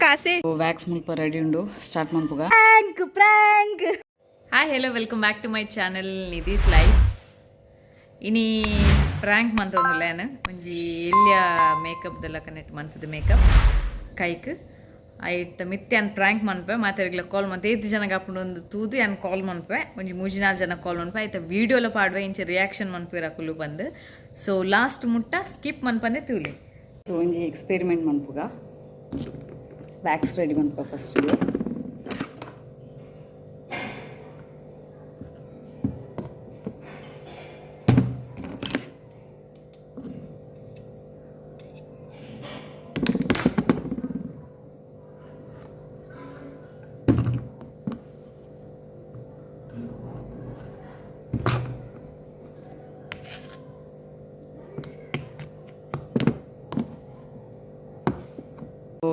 ಕಾಸೆ. Wax ಮುಲ್ಪ ready ಉಂಡು, start ಮನ್ಪುಗ. Prank, prank. Hi, hello, welcome back to my channel Nidhi's Life. ಇನಿ prank ಮಂತೊಂದುಲ್ಲ ಯಾನ್. ಒಂಜಿ ಎಲ್ಯ ಮೇಕಪ್ ದೆಲ್ಲ ಕನೆಕ್ಟ್ ಮಂತದ ಮೇಕಪ್ ಕೈಕ್ ಐತ ಮಿತ್ತೆ ಯಾನ್ ಪ್ರ್ಯಾಂಕ್ ಮನ್ಪೆ. ಮಾತೆರ್ಗ್ಲ ಕಾಲ್ ಮಂತೆ ಏತ್ ಜನಗ್ ಆಪುಂಡು ಒಂದು ತೂದು ಯಾನ್ ಕಾಲ್ ಮನ್ಪೆ. ಒಂಜಿ ಮೂಜಿ ನಾಲ್ ಜನ ಕಾಲ್ ಮನ್ಪೆ. ಐತ ವೀಡಿಯೋಲ ಪಾಡ್ವೆ, ಇಂಚ ರಿಯಾಕ್ಷನ್ ಮನ್ಪುವೆರ್ ಅಕುಲು ಪಂದ್. ಸೊ ಲಾಸ್ಟ್ ಮುಟ್ಟ ಸ್ಕಿಪ್ ಮನ್ಪಂದೆ ತೂಲೆ. ಸೊ ಒಂಜಿ ಎಕ್ಸ್ಪೆರಿಮೆಂಟ್ ಮನ್ಪುಗ. ವ್ಯಾಕ್ಸ್ ರೆಡಿ ಮನ್ಪುಗ ಫಸ್ಟ್.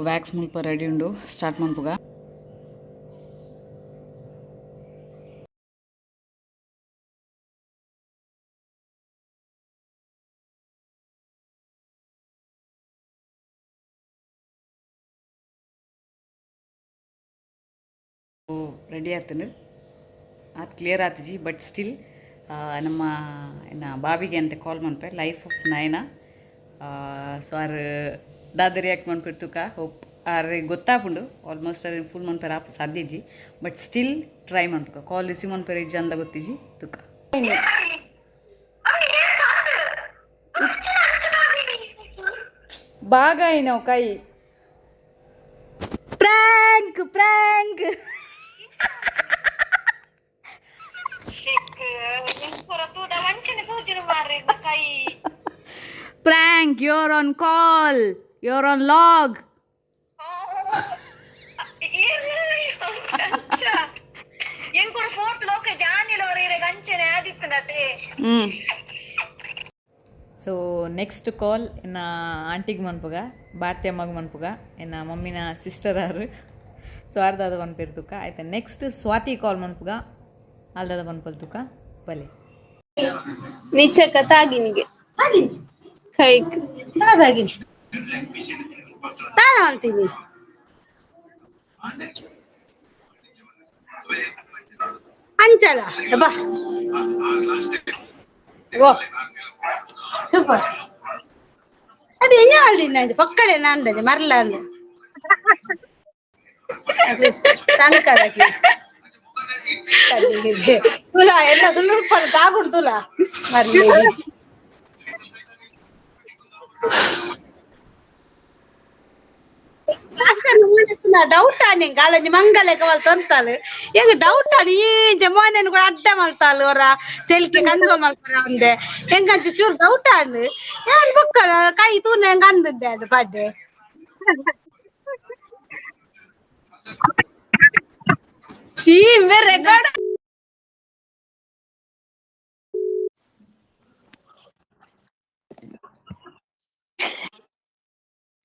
ವ್ಯಾಕ್ಸ್ ಮುಲ್ಪ ರೆಡಿ ಉಂಡು, ಸ್ಟಾರ್ಟ್ ಮನ್ಪುಗ. ರೆಡಿ ಆತನು, ಆತ್ ಕ್ಲಿಯರ್ ಆತಿಜಿ, ಬಟ್ ಸ್ಟಿಲ್ ನಮ್ಮ ಎನ್ನ ಬಾಬಿಗೆ ಅಂತ ಕಾಲ್ ಮನ್ಪೆ, ಲೈಫ್ ಆಫ್ ನಯನ. ಸೊ ಆರ್ ದಾದ ರಿಯಾಕ್ಟ್ ಮನ್ಪೆರ್ ತುಕ. ಹೋಪ್ ಆರ್ ಗೊತ್ತಾಪುಂಡು. ಆಲ್ಮೋಸ್ಟ್ ಅರ್ ಫುಲ್ ಮನ್ಪೆರ್ ಆಪು ಸಾಧ್ಯ ಇಜ್ಜಿ, but still try ಮನ್ಪುಗ. ಕಾಲ್ ರಿಸೀವ್ ಮನ್ಪೆರ್ ಇಜ್ಜಿ ಅಂದ ಗೊತ್ತಿಜ್ಜಿ, ತುಕ. ಬಾಗ ನಾವು ಕೈ. Prank, prank. Prank, you're on call, you're on log. So next call ಎನ್ನ ಆಂಟಿಗ್ ಮನ್ಪುಗ, ಭಾರತಿ ಅಮ್ಮಗ್ ಮನ್ಪುಗ. ಎನ್ನ ಮಮ್ಮಿನ ಸಿಸ್ಟರ್ ಆರು. ಸೊ ಆರ್ದಾದ ಮನ್ಪೇರ್ ತುಕ. ಆಯ್ತಾ, ನೆಕ್ಸ್ಟ್ ಸ್ವಾತಿ ಕಾಲ್ ಮನ್ಪುಗ. ಆಲ್ದಾದ ಮನ್ಪಲ್ ತುಕ ಬಲೆ. ನಿಚಕ ತಾಗಿನಿಗೆ ಕೈಕ್. ದಾದಾಗಿನಿ ದಾದ ಅಂತೀನಿ. ಅಂಚಲ ಬಾ. ಓ ಸೂಪರ್. ಅದು ಎಂಜ ಮಲ್ದಿನ ಪಕ್ಕಡೆ ನಂದನೆ ಮರ್ಲ ಅಂದ ಸಂಕಡಕ್ಕೆ ತುಲಾ ಎಲ್ಲ ಸುಳ್ಳು ತಾಗುಡ್ತುಲ ಮರ್ಲಿ. ಡೌಟ್ ಆನಿ ಕಾಲಂಜಿ ಮಂಗಲೆ ಕವಲ್ ತಂತಾಲು ಎಂಗ ಡೌಟ್ ಆನಿ. ಇಂಚ ಮೋನೆನ್ ಕೂಡ ಅಡ್ಡ ಮಲ್ತಾಲು, ಅವರ ತೆಲಿಕೆ ಕಂಟ್ರೋಲ್ ಮಲ್ಪರ ಅಂದೆ. ಎಂಗಂಚ ಚೂರು ಡೌಟ್ ಆಂಡ್. ಯಾನ್ ಬೊಕ್ಕ ಕೈ ತೂನ ಎಂಗ ಅಂದಿದ್ದೆ ಅದು ಪಡ್ಡೆ ಚೀ ರೆಕಾರ್ಡ್.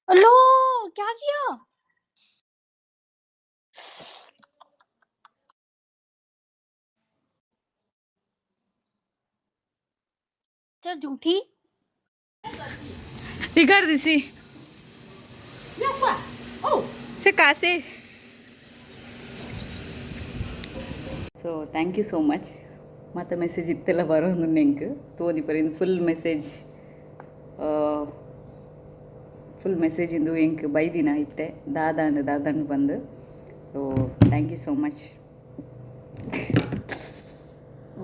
अलो, क्या किया? चल झूठी. रिगार दिसी से कासे. So thank you so much. ಮತ್ತು ಮೆಸೇಜ್ ಇತ್ತೆಲ್ಲ ಬರೋದು ಎಂಕ್ ತೋದಿ ಪರ್ full message, full message ಇಂದು ಎಂಕ್ ಬೈದಿನ ಇತ್ತೆ ದಾದಾಂಡ್ ದಾದಾಂಡ್ ಬಂದು. So thank you so much.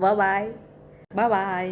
Bye bye.